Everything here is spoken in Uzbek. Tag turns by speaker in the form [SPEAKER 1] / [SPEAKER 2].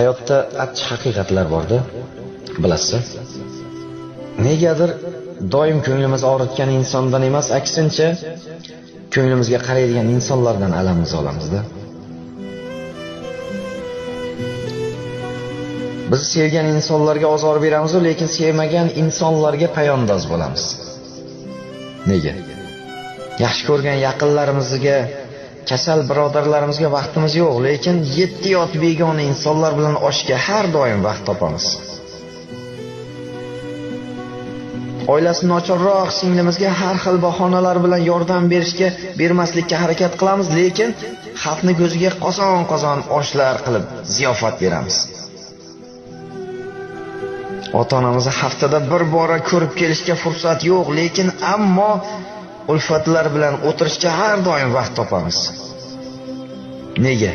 [SPEAKER 1] Hayotda achchiq haqiqatlar bor-da, bilasiz. Negadir doim ko'nglimiz og'ritgan insondan emas, aksincha ko'nglimizga qaraydigan insonlardan alamimiz olamiz-da. Biz sevgan insonlarga ozor beramiz, lekin sevmagan insonlarga payondoz bo'lamiz. Nega? Yaxshi ko'rgan yaqinlarimizga, kasal birodarlarimizga vaqtimiz yo'q, lekin 7 yot begona insonlar bilan oshga har doim vaqt topamiz. Oilasi nochorroq singlimizga har xil bahonalar bilan yordam berishga, bermaslikka harakat qilamiz, lekin xalqni ko'ziga qozon-qozon oshlar qilib ziyofat beramiz. Ota-onamizni haftada bir bora ko'rib kelishga fursat yo'q, lekin ammo ulfatlar bilan o'tirishga har doim vaqt topamiz. Nega?